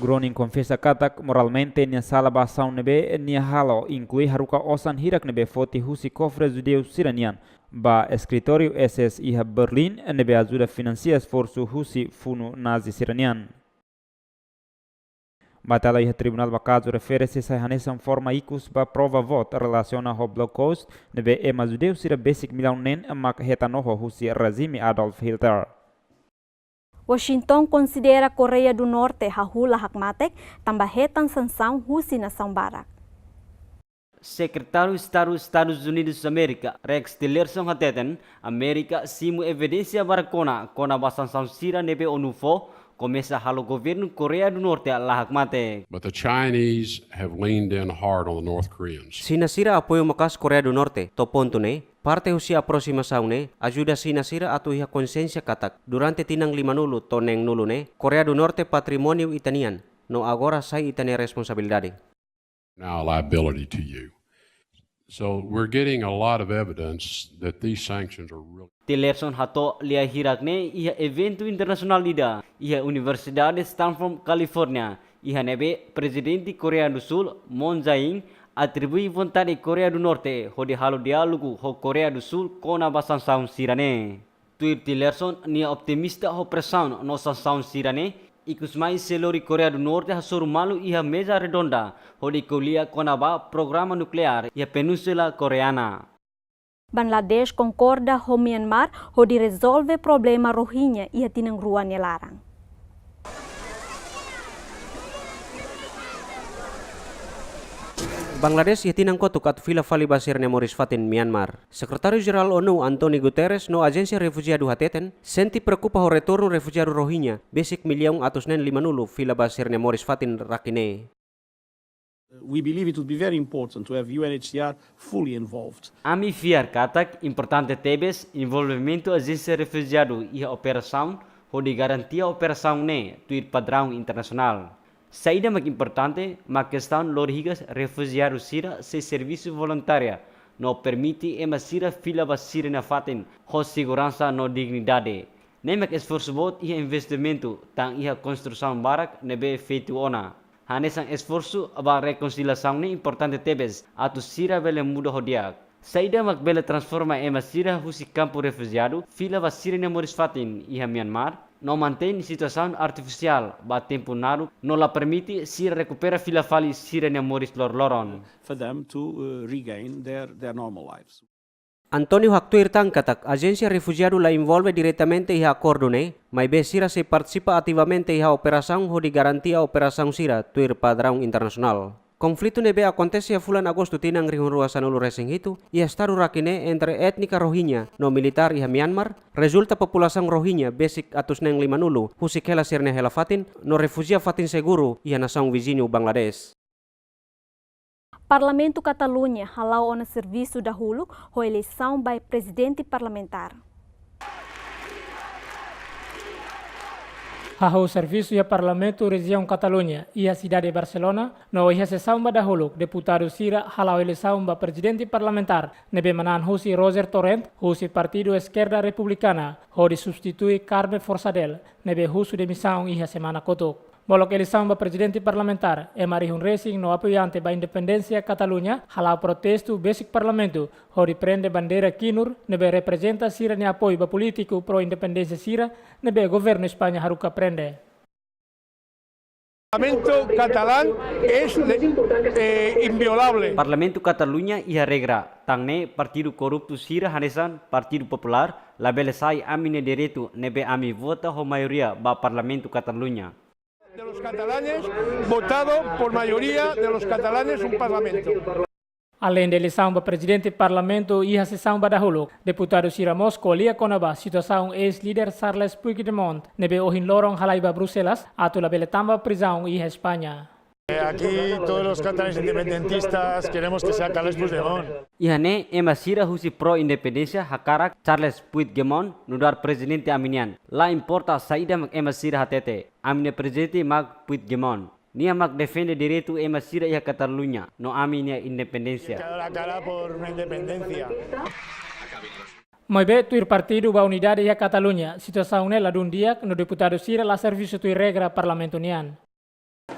Gröning konfesa katak moralmente nia sala ba asaun ne'ebé nia halo, inklui haruka osan hirak ne'ebé foti husi kofre judeu sira nian ba eskritóriu S S iha Berlin, ne'ebé ajuda finansia esforsu husi funu nazi sira-nian. Batalha iha tribunál ba kazu refere-se sai hanesan forma ikus ba prova boot relasiona ho Holocaust, ne'ebé ema judeu sira besik millaun neen mak hetan oho husi rejime Adolf Hitler. Washington konsidera Koreia do Norte hahú la hakmatek, tanba hetan sansaun husi nasaun barak. Sekretáriu Estadu Estadus Unidus Amérika, Rex Tillerson hateten, Amérika simu evidénsia barak ona kona-ba sansaun sira ne'ebé ONU fó, komesa halo governu Koreia do Norte la hakmatek. But the Chinese have leaned in hard on the North Koreans. Xina sira apoiu maka'as Koreia do Norte, to'o pontu ne'e, parte husi aprosimasaun ne'e, ajuda Xina sira atu iha konxiénsia katak, durante tinan limanulu to'o neenulu ne'e, Koreia do Norte patrimóniu ita-nian, no agora sai ita-nia responsabilidade. Now a liability to you. So we're getting a lot of evidence that these sanctions are really. Tillerson hato'o lia hirak ne'e iha eventu internasionál ida iha Universidade Stanford, California, iha ne'ebé Prezidente Koreia do Sul, Moon Jae-in, atribui vontade Koreia do Norte hodi halo diálogu ho Koreia do Sul kona-ba sansaun sira-ne'e. Tuir Tillerson, nia optimista ho presaun no sansaun sira-ne'e, ikus mai sei lori Koreia do Norte hasoru malu iha meza redonda hodi ko'alia kona-ba programa nukleár iha Península Koreana. Bangladesh konkorda ho Myanmar hodi rezolve problema Rohingya iha tinan rua nia laran. Bangladesh iha tinan kotuk atu fila fali ba sira-nia moris-fatin Myanmar. Sekretáriu Jerál ONU António Guterres no Ajénsia Refujiadu hateten, sente preokupa ho retornu refujiadu Rohingya, besik millaun atus neen limanulu fila ba sira-nia moris-fatin rakin ne'e. We believe it would be very important to have U N H C R fully involved. Ami fiar katak importante tebes envolvimentu ajénsia refujiadu iha operasaun hodi garantia operasaun ne'e tuir padraun internasionál. Saida mak importante mak kestaun lori hikas refujiadu sira sei servisu voluntáriu no permite ema sira fila ba sira-nia fatin ho seguransa no dignidade. Ne'e mak esforsu boot iha investimentu tan iha konstrusaun barak ne'ebé feitu ona. Hanesan esforsu ba rekonsiliasaun ne'e importante tebes atu sira bele muda ho di'ak. Saida mak bele transforma ema sira husi kampu refujiadu fila ba sira-nia moris fatin iha Myanmar, no mantein situasaun artifisiál ba tempu naruk no la permite sira rekupera fila fali sira-nia moris loroloron. For them to, uh, regain their, their normal lives. António haktuir tan katak ajénsia refujiadu la envolve diretamente iha akordu ne'e, maibé sira sei partisipa ativamente iha operasaun hodi garantia operasaun sira tuir padraun internasionál. Konflitu ne'ebé akontese iha fulan Agostu tinan rihun rua sanulu resin hitu, iha estadu Rakhine entre étnika Rohingya no militár iha Myanmar, rezulta populasaun Rohingya besik atus neen limanulu husik hela sira-nia hela fatin no refujia fatin seguru iha nasaun viziñu Bangladesh. Parlamentu Kataluña hala'o ona servisu dahuluk ho eleisaun ba prezidente parlamentár. Hahú servisu iha Parlamentu Rejiaun Kataluña, iha sidade Barcelona, no iha sesaun ba dahuluk, deputadu sira hala'o eleisaun ba prezidente parlamentár, ne'ebé manán husi Roger Torrent, husi Partidu Eskerda Republikana, hodi substitui Carme Forcadell, ne'ebé husu demisaun iha semana kotuk. Molok eleisaun ba prezidente parlamentár, ema rihun resin no apoiante ba independénsia Kataluña, hala'o protestu besik parlamentu, hodi prende bandeira kinur, ne'ebé reprezenta sira-nia apoiu ba polítiku pro-independénsia sira, ne'ebé governu España haruka prende. Parlamento catalán es, eh, inviolable. Parlamentu Kataluña iha regra, tan ne'e partidu korruptu sira hanesan Partidu Populár, labele sai ami-nia direitu ne'ebé ami vota ho maioria ba Parlamentu Kataluña. De los catalanes, votado por mayoría de los catalanes un parlamento. Aleinde eleisaun ba prezidente parlamentu iha sesaun ba dahuluk, deputadu sira mós ko'alia kona-ba situasaun eis-líder Charles Puigdemont, ne'ebé ohin loron halai ba Bruxelas, atu labele tama prizaun iha España. Eh, aquí todos los catalanes independentistas queremos que sea Carles Puigdemont. Iha ne'e ema sira husi pro-independénsia hakarak Charles Puigdemont nu'udar prezidente ami-nian. La importa saida mak ema sira hatete, ami-nia prezidente mak Puigdemont. Nia mak defende direitu ema sira iha Kataluña, no ami-nia independénsia. Cara a cara por una independencia. Maibé tuir partidu ba unidade iha Kataluña, situasaun ne'e ladún di'ak no deputadu sira la servisu tuir regra parlamentu nian.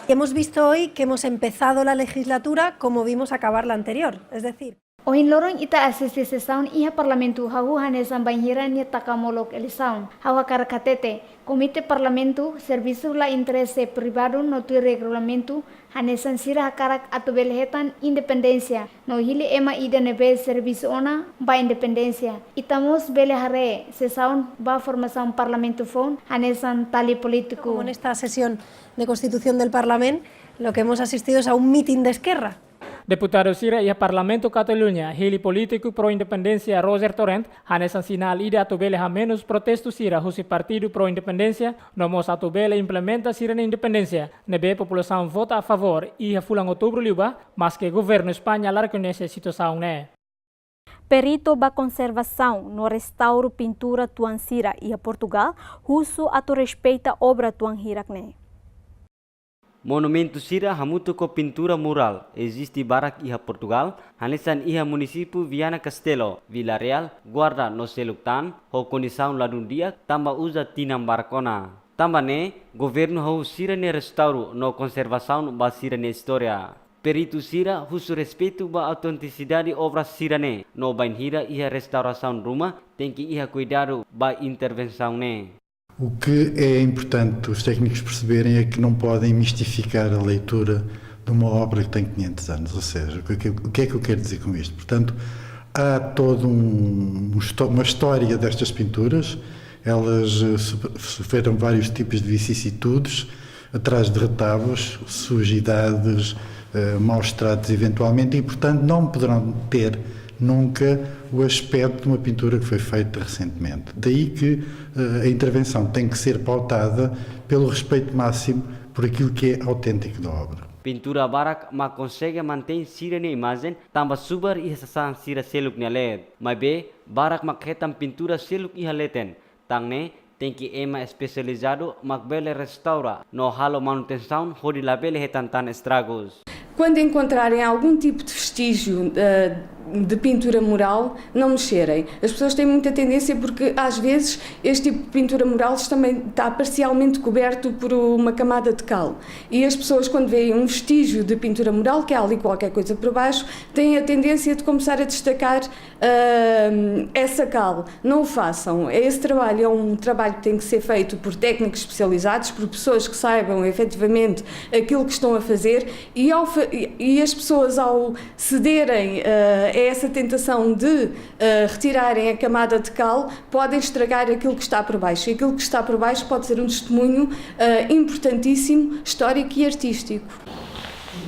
Hemos visto hoy que hemos empezado la legislatura como vimos acabar la anterior, es decir, Ohin loron ita asiste sesaun iha parlamentu hahú hanesan bainhira nia taka molok eleisaun. Ha'u hakarak hatete, komite parlamentu servisu la interese privadu no tuir regulamentu hanesan sira hakarak atu bele hetan independénsia no hili ema ida ne'ebé servisu ona ba independénsia. Ita mós bele haree sesaun ba formasaun parlamentu foun hanesan tali polítiku. Como en esta sesión de constitución del Parlamento, lo que hemos asistido es a un mitin de Esquerra. Deputadu sira iha Parlamentu Kataluña hili polítiku pro-independénsia Roger Torrent hanesan sinál ida atu bele hamenus protestu sira husi partidu pro-independénsia, no mós atu bele implementa sira-nia independénsia, ne'ebé populasaun vota a favór iha fulan Outubru liubá, maske governu España la rekoñese situasaun ne'e. Peritu ba konservasaun no restauru pintura tuan sira iha Portugal husu atu respeita obra tuan hirak ne'e. Monumentu sira hamutuk ho pintura murál eziste barak iha Portugal, hanesan iha munisípiu Viana Castelo, Vila Real, Guarda no seluk tan, ho kondisaun ladún di'ak tanba uza tinan barak ona. Tanba ne'e, governu hahú sira-nia restauru no konservasaun ba sira-nia istória. Peritu sira husu respeitu ba autentisidade obra sira-ne'e, no bainhira iha restaurasaun ruma, tenke iha kuidadu ba intervensaun ne'e. O que é importante os técnicos perceberem é que não podem mistificar a leitura de uma obra que tem quinhentos anos. Ou seja, o que é que, o que é que eu quero dizer com isto? Portanto, há toda um, um histó-, uma história destas pinturas. Elas, eh, so-, sofreram vários tipos de vicissitudes, atrás de retábulos, sujidades, eh, maus tratos eventualmente, e, portanto, não poderão ter nunca o aspecto de uma pintura que foi feita recentemente. Daí que, eh, a intervenção tem que ser pautada pelo respeito máximo por aquilo que é auténtico da obra. Pintura barak mak konsege mantein sira-nia imajen tanba subar iha sasán sira seluk nia leet. Maibé, barak mak hetan pintura seluk iha leten. Tan ne'e, tenke ema espesializadu mak bele restaura no halo manutensaun hodi labele hetan tan estragus. Quando encontrarem algum tipo de vestígio, eh, De pintura mural não mexerem. As pessoas têm muita tendência, porque às vezes este tipo de pintura mural também está parcialmente coberto por uma camada de cal. E as pessoas, quando veem um vestígio de pintura mural, que há ali qualquer coisa por baixo, têm a tendência de começar a destacar, ahm, essa cal. Não o façam. Esse trabalho é um trabalho que tem que ser feito por técnicos especializados, por pessoas que saibam efetivamente aquilo que estão a fazer, e, ao fa- e- e as pessoas, ao cederem, eh, a essa tentação de, eh, retirarem a camada de cal, podem estragar aquilo que está por baixo. E aquilo que está por baixo pode ser um testemunho, eh, importantíssimo, histórico e artístico.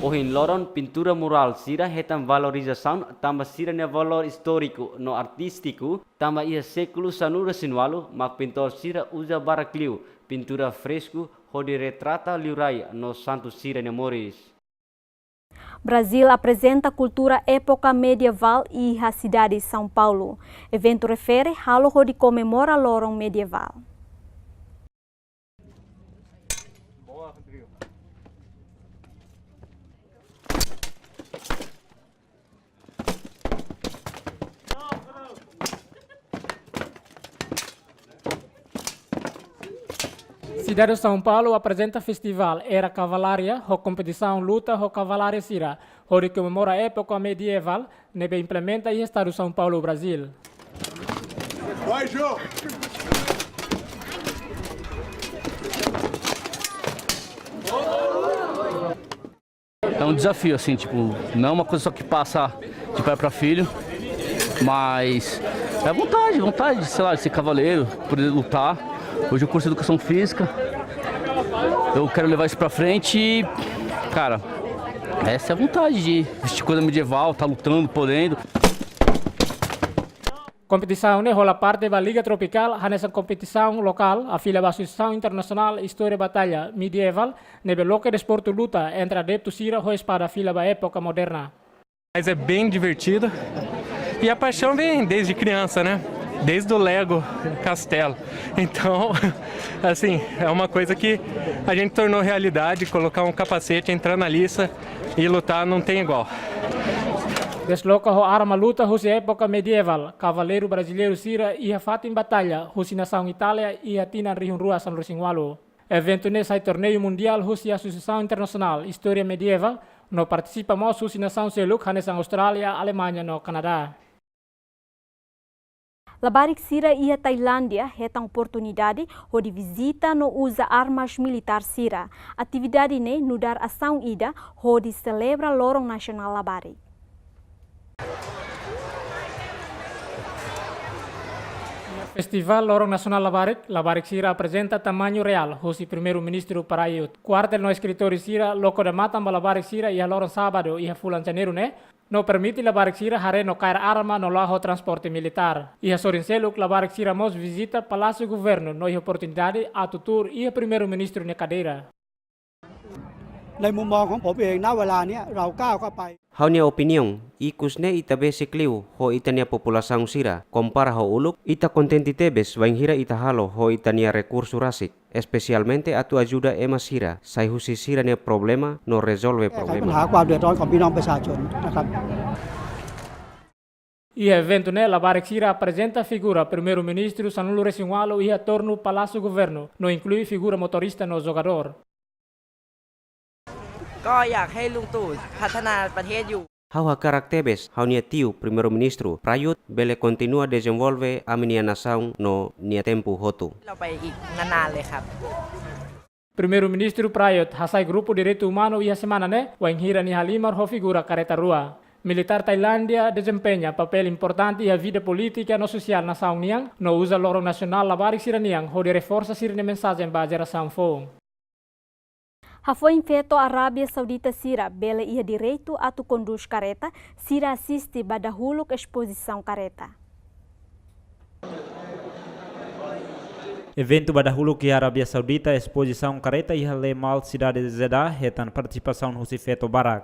Ohin loron pintura mural sira hetan valorizasaun tanba sira-nia valór istóriku no artístiku, tanba iha sékulu sanulu-resin-ualu mak pintór sira uza barak liu pintura fresku hodi retrata liurai no santu sira-nia moris. Brazil aprezenta kultura époka medievál iha sidade São Paulo. Eventu refere halo hodi komemora loron medievál. Sidade São Paulo aprezenta festivál Era Cavalaria ho kompetisaun luta ho kavalaria sira, hodi komemora époka medievál ne'ebé implementa iha estadu São Paulo, Brazil. Vai, João! É um desafio, assim, tipo, não é uma coisa só que passa de pai pra filho, mas é vontade, vontade, sei lá, de ser cavaleiro, poder lutar. Hoje eu curso educação física, eu quero levar isso pra frente e, cara, essa é a vontade de vestir coisa medieval, tá lutando, podendo. Kompetisaun ne'e hola parte ba Liga Tropikál, hanesan kompetisaun lokál, a fila ba Asosiasaun Internasionál Istória Batalha Medievál, ne'ebé loke desportu luta entre adeptu sira ho espada fila ba époka moderna. Mas é bem divertido. E a paixão vem desde criança, né? Desde o Lego Castelo. Então, assim, é uma coisa que a gente tornou realidade, colocar um capacete, entrar na liça e lutar não tem igual. Desloka ho arma luta husi époka medievál, kavaleiru brasileiru sira iha fatin batalha husi nasaun Itália iha tinan rihun rua sanulu-resin-ualu. Eventu ne'e sai torneiu mundiál husi Asosiasaun Internasionál Istória Medievál, no partisipa mós husi nasaun seluk hanesan Austrália, Alemaña no Kanadá. Labarik sira iha Tailándia hetan oportunidade hodi vizita no uza armas militár sira. Atividade ne'e nu'udar asaun ida hodi selebra Loron Nasionál Labarik. Festivál Loron Nasionál Labarik, labarik sira aprezenta tamañu reál husi Primeiru-Ministru Prayut. Kuartél no eskritóriu sira loko odamatan ba labarik sira iha loron sábadu iha fulan Janeiru ne'e, no permite labarik sira haree no kaer arma no la'o ho transporte militár. Iha sorin seluk labarik sira mós vizita Palásiu Governu no iha oportunidade atu tuur iha Primeiru-Ministru nia kadeira. ในมุมมองของผมเอง ณ เวลาเนี้ย เราก้าวเข้าไป Ha'u-nia opiniaun, ikus ne'e ita besik liu ho ita-nia populasaun sira, kompara ho uluk, ita kontente tebes bainhira ita halo ho ita-nia rekursu rasik, espesialmente atu ajuda ema sira sai husi sira-nia problema no rezolve แก้ไขปัญหา problema. ความเดือดร้อนของพี่น้องประชาชนนะครับ Iha eventu ne'e labarik sira aprezenta figura Primeiru-Ministru sanulu-resin-ualu iha tornu Palásiu Governu, no inklui figura motorista no jogadór. ก็อยากให้ลุงตู่พัฒนาประเทศอยู่ Ha'u hakarak tebes ha'u-nia tiu Primeiru-Ministru Prayut bele kontinua dezenvolve ami-nia nasaun no nia tempu hotu. เราไปอีกนานๆเลยครับ Primeiru-Ministru Prayut hasai grupu direitu umanu iha semana ne'e, wainhira nia halimar ho figura kareta rua. Militár Tailándia dezempeña papél importante iha vida polítika no sosiál nasaun nian, no uza Loron Nasionál Labarik sira-nian hodi reforsa sira-nia mensajen ba jerasaun foun. Hafoin feto Arábia Saudita sira bele iha direitu atu kondús kareta, sira asiste ba dahuluk espozisaun kareta. Eventu ba dahuluk iha Arábia Saudita, espozisaun kareta iha Le Mall, sidade Jeddah, hetan partisipasaun husi feto barak.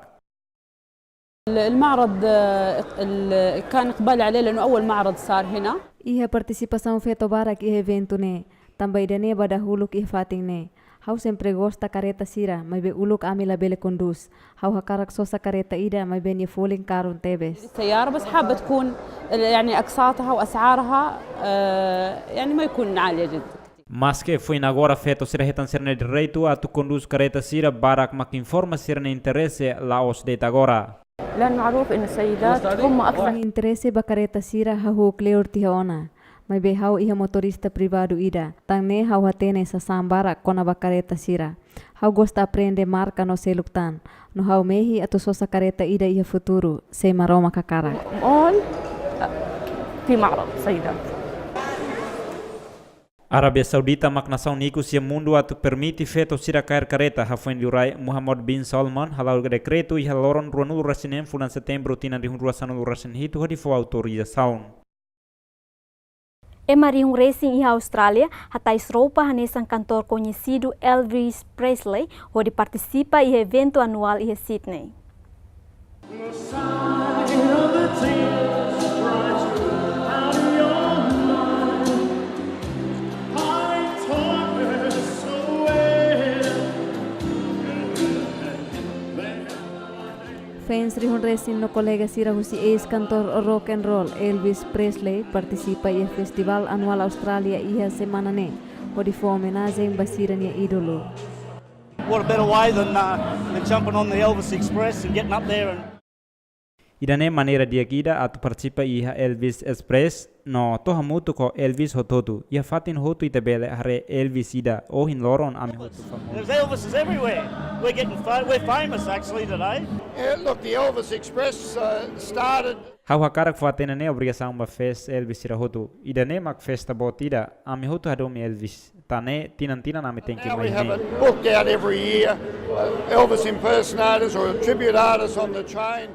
المعرض، آه، ال-، كان إقبال عليه لأنه أول معرض صار هنا. Iha partisipasaun feto barak iha eventu ne'e, tanba ida-ne'e ba dahuluk iha fatin ne'e. Ha'u sempre gosta kareta sira, maibé uluk ami labele kondús. Ha'u hakarak sosa kareta ida, maibé nia folin karun tebes. السيارة، بس حابة تكون يعني أقساطها وأسعارها، آه، يعني ما يكون عالية جدا. Maske foin agora feto sira hetan sira-nia direitu atu kondús kareta sira, barak mak informa sira-nia interese la'ós de'it agora. لأن معروف إن السيدات هم أكثر. Ami interese ba kareta sira hahú kleur tiha ona. Maibé ha'u iha motorista privadu ida. Tan ne'e ha'u hatene sasán barak kona-ba kareta sira. Ha'u gosta aprende marka no seluk tan. No ha'u mehi atu sosa kareta ida iha futuru, se Maromak hakarak. All في معرض سيدات. Arábia Saudita mak nasaun ikus iha mundu atu permite feto sira kaer kareta. Hafoin liurai Muhammad bin Salman hala'o dekretu iha loron ruanulu-resin-neen fulan Setembru tinan rihun rua sanulu-resin-hitu hodi fó autorizasaun. Ema rihun resin iha Austrália hatais roupa hanesan kantór koñesidu Elvis Presley hodi partisipa iha eventu anuál iha Sydney. Fans rihun resin no kolega sira husi eis-kantór rock and roll Elvis Presley partisipa iha festivál anuál Austrália iha semana ne'e, hodi fó omenajen ba sira-nia ídolu. What a better way than, uh, than jumping on the Elvis Express and getting up there and Ida-ne'e maneira di'ak ida atu partisipa iha Elvis Express no to'o hamutuk ho Elvis hotu-hotu. Iha fatin hotu ita bele haree Elvis ida. Ohin loron ami hotu famozu. There's Elvises everywhere. We're getting fa- we're famous actually today. Yeah, look, the Elvis Express uh, started. Ha'u hakarak fó-hatene ne'e obrigasaun ba fans Elvis sira hotu. Ida-ne'e mak festa boot ida. Ami hotu hadomi Elvis. Tan ne'e tinan-tinan ami tenke mai Now we have ne'e. It booked out every year. Uh, Elvis impersonators or tribute artists on the train.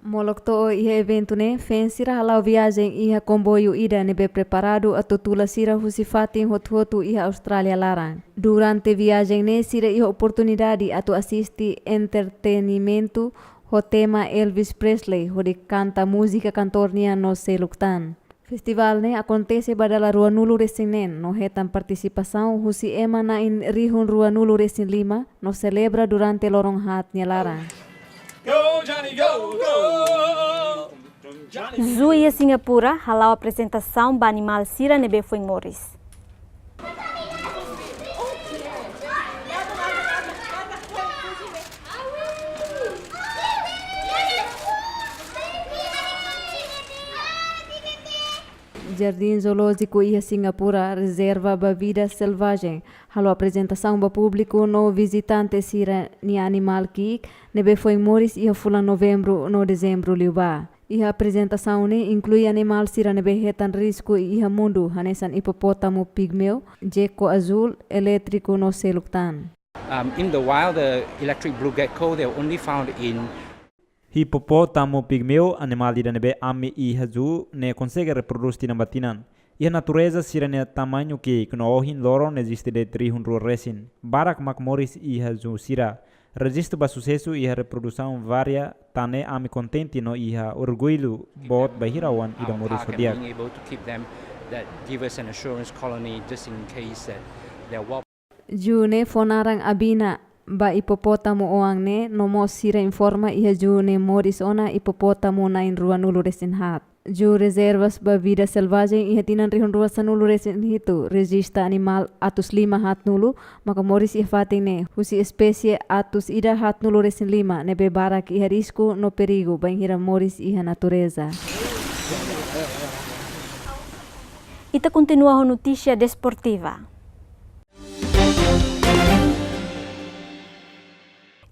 Molok to'o iha eventu ne'e, fans sira hala'o viajen iha komboiu ida ne'ebé preparadu atu tula sira husi fatin hotu-hotu iha Austrália laran. Durante viajen ne'e sira iha oportunidade atu asiste entretenimentu ho tema Elvis Presley hodi kanta múzika kantór nian no seluk tan. Festivál ne'e akontese ba dala ruanulu-resin-neen no hetan partisipasaun husi ema na'in rihun ruanulu-resin-lima no selebra durante loron haat nia laran. Zoo iha Singapura hala'o aprezentasaun ba animál sira ne'ebé foin moris. Jardín Zoolójiku iha Singapura, rezerva ba vida selvajen, halo aprezentasaun ba públiku no vizitante sira-nia animál ki'ik ne'ebé foin moris iha fulan Novembru no Dezembru liubá. Iha aprezentasaun ne'e inklui animál sira ne'ebé hetan risku iha mundu, hanesan hipopótamu pigmeu, jeko azúl, elétriku no seluk tan. Um, in the wild, the electric blue gecko, they're only found in Hipopótamu pigmeu, animál ida ne'ebé ami iha zoo ne'e konsege reprodús tinan ba tinan. Iha natureza sira-nia tamañu ki'ik no ohin loron eziste de'it rihun rua resin. Barak mak moris iha zoo sira. Rejistu ba susesu iha reprodusaun varia, tan ne'e ami kontente no iha orgullu boot bainhira oan ida moris ho di'ak. Zoo ne'e fó naran Abina ba hipopótamu oan ne'e, no mós sira informa iha zoo ne'e moris ona hipopótamu na'in ruanulu-resin-haat. Zoo rezerva ba vida selvajen iha tinan rihun rua sanulu-resin-hitu rejista animál atus lima haatnulu maka moris iha fatin ne'e, husi espésie atus ida haatnulu-resin-lima ne'ebé barak iha risku no perigu bainhira moris iha natureza. Ita kontinua ho notísia desportiva.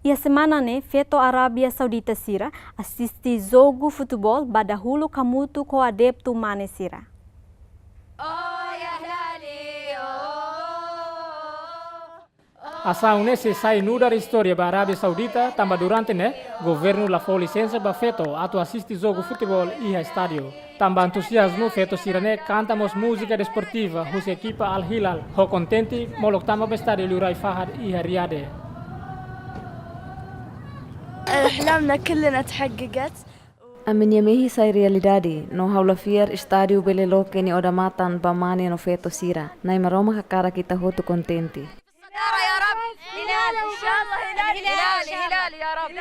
Iha semana ne'e, feto Arábia Saudita sira asiste jogu futeból ba dahuluk hamutuk ho adeptu mane sira. Asaun ne'e sei sai nu'udar istória ba Arábia Saudita, tanba durante ne'e governu la fó lisensa ba feto atu asiste jogu futeból iha estádiu. Tanba entuziazmu, feto sira-ne'e kanta mós múzika desportiva husi ekipa Al Hilal, ho kontente molok tama ba estádiu Liurai Fahad iha Riade. أحلامنا كلنا تحققت. Ami-nia mehi sai realidade, no ha'u la fiar estádiu bele loke nia odamatan ba mane no feto sira. Na'i Maromak hakarak ita hotu kontente. إن شاء الله هلال، هلال، هلال يا رب.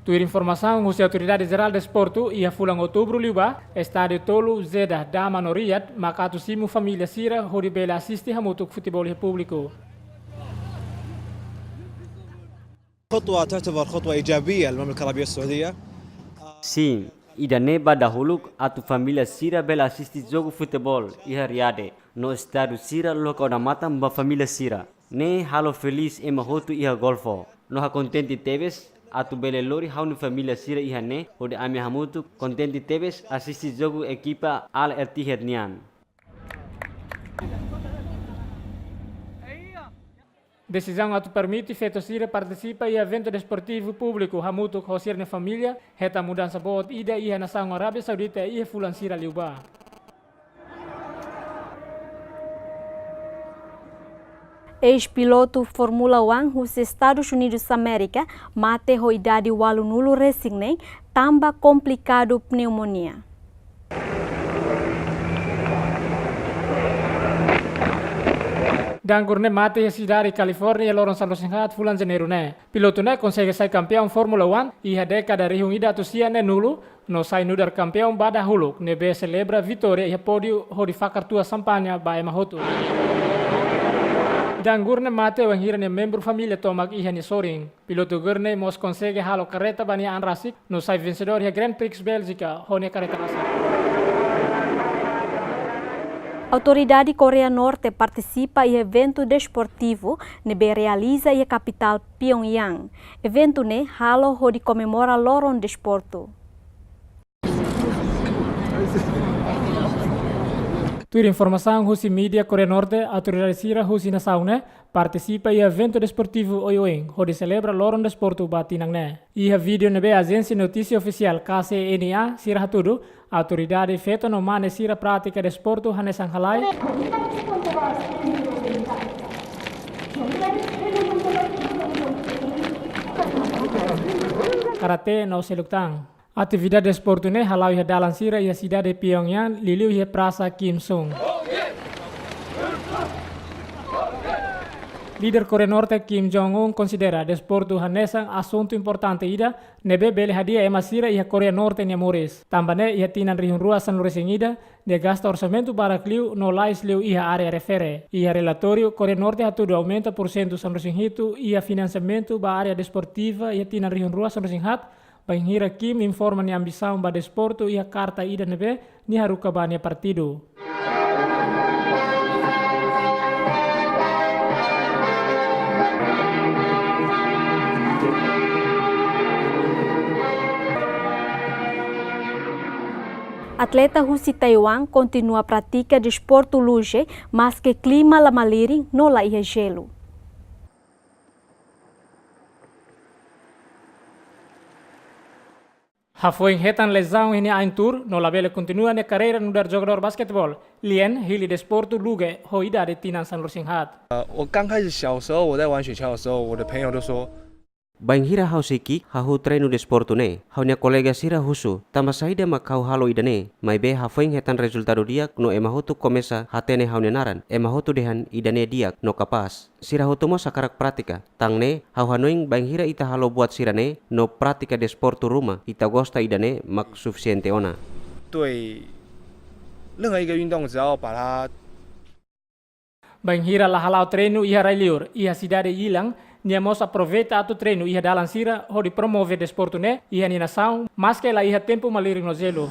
Tuir informasaun husi Autoridade Jerál Desportu, iha fulan Outubru liubá, estádiu tolu Jeddah, Dammam no Riyadh, mak atu simu família sira hodi bele asiste hamutuk futeból iha públiku. خطوة تعتبر خطوة إيجابية للمملكة العربية السعودية. Sin, ida-ne'e ba dahuluk atu família sira bele asiste jogu futeból iha Riyadh, no estádiu sira loke ona matan ba família sira. Ne'e halo felís ema hotu iha Golfo. No ha'u kontente tebes atu bele lori ha'u-nia família sira iha ne'e, hodi ami hamutuk kontente tebes asiste jogu ekipa Al Ittihad nian. Desizaun atu permite feto sira partisipa iha eventu desportivu públiku hamutuk ho sira-nia família, hetan mudansa boot ida iha nasaun Arábia Saudita iha fulan sira liubá. Eis-pilotu Fórmula One husi Estadus Unidus Amérika mate ho idade ualunulu resin neen tanba komplikadu pneumonia. Dangur ne'e mate iha sidade Kalifórnia iha loron sanulu-resin-haat fulan Janeiru ne'e. Pilotu ne'e konsege sai kampeaun Fórmula One iha dékada rihun ida atus sia neenulu, no sai nu'udar kampeaun ba dahuluk ne'ebé selebra vitória iha pódiu hodi fakar tua xampaña ba ema hotu. Dangur ne'e mate wainhira nia membru família tomak iha nia sorin. Pilotu Gurney mós konsege halo karreta ba nia an rasik, no sai vensedór iha Grand Prix Bélgika ho nia karreta rasik. Autoridade Koreia Norte partisipa iha eventu desportivu ne'ebé realiza iha kapitál Pyongyang. Eventu ne'e halo hodi komemora loron desportu. Tuir informasaun husi mídia Koreia Norte, autoridade sira husi nasaun ne'e partisipa iha eventu desportivu oioin, hodi selebra loron desportu ba tinan ne'e. Iha vídeo ne'ebé ajénsia notísia ofisiál K C N A sira hatudu, autoridade feto no mane sira pratika desportu hanesan halai, karate no seluk tan. Atividade desportu ne'e hala'o iha dalan sira iha sidade Pyongyang, liuliu iha Prasa Kim Sung. Líder Koreia Norte Kim Jong-un konsidera desportu hanesan asuntu importante ida ne'ebé bele hadi'a ema sira iha Koreia Norte nia moris. Tanba ne'e iha tinan rihun rua sanulu-resin-ida, nia gasta orsamentu barak liu no lais liu iha área refere. Iha relatóriu, Koreia Norte hatudu aumenta porsentu sanulu-resin-hitu iha finansiamentu ba área desportiva iha tinan rihun rua sanulu-resin-haat, bainhira Kim informa nia ambisaun ba desportu iha karta ida ne'ebé nia haruka ba nia partidu. Atleta husi Taiwan kontinua pratika desportu luge, maske klima la malirin no la iha jelu. Hafoin hetan lezaun iha nia ain-tuur, no labele kontinua nia karreira nu'udar jogadór basketeból, Lien hili desportu luge ho idade tinan sanulu-resin-haat. 呃，我刚开始小时候，我在玩雪橇的时候，我的朋友都说， Bainhira ha'u sei ki'ik, hahú treinu desportu ne'e. Ha'u-nia kolega sira husu, tanba saida mak ha'u halo ida-ne'e, maibé hafoin hetan rezultadu di'ak no ema hotu komesa hatene ha'u-nia naran, ema hotu dehan ida-ne'e di'ak no kapás. Sira hotu mós hakarak pratika. Tan ne'e, ha'u hanoin bainhira ita halo buat sira-ne'e no pratika desportu ruma, ita gosta ida-ne'e mak sufisiente ona. 对任何一个运动，只要把它 Bainhira la hala'o treinu iha rai-liur, iha sidade Yilan, nia mós aproveita atu treinu iha dalan sira hodi promove desportu ne'e iha nia nasaun, maske la iha tempu malirin no jelu.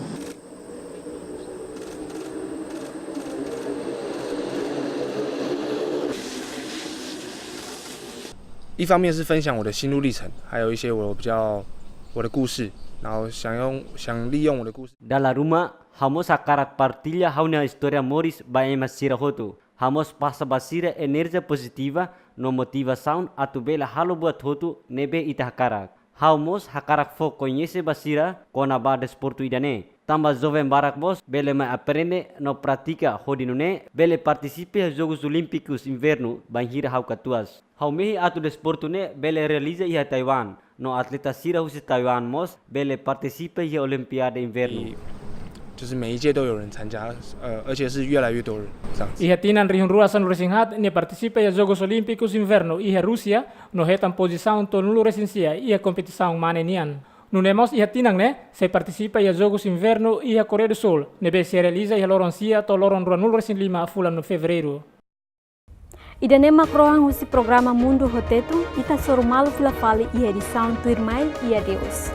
一方面是分享我的心路历程，还有一些我比较我的故事，然后想用想利用我的故事。 Dala ruma, ha'u mós hakarak partilla ha'u-nia istória moris ba ema sira hotu. Ha'u mós pasa ba sira enerjia pozitiva no motivasaun atu bele halo buat hotu ne'ebé ita hakarak. Ha'u mós hakarak fó koñese ba sira kona-ba desportu ida-ne'e. Tanba joven barak mós bele mai aprende no pratika hodi nune'e bele partisipa iha Jogus Olímpikus Invernu bainhira ha'u katuas. Ha'u mehi atu desportu ne'e bele realiza iha Taiwan, no atleta sira husi Taiwan mós bele partisipa iha Olimpiada Invernu. 就是每一届都有人参加，呃，而且是越来越多人这样子。 Iha tinan rihun rua sanulu-resin-haat nia partisipa iha Jogos Olímpikus Invernu iha Rúsia, no hetan pozisaun tolunulu-resin-sia iha kompetisaun mane nian. Nune'e mós iha tinan ne'e, sei partisipa iha Jogos Invernu iha Koreia do Sul, ne'ebé sei realiza iha loron sia to'o loron ruanulu-resin-lima fulan Fevereiru. Ida-ne'e mak rohan husi programa Mundu ho Tetun, ita hasoru malu fila fali iha edisaun tuirmai, i adeus.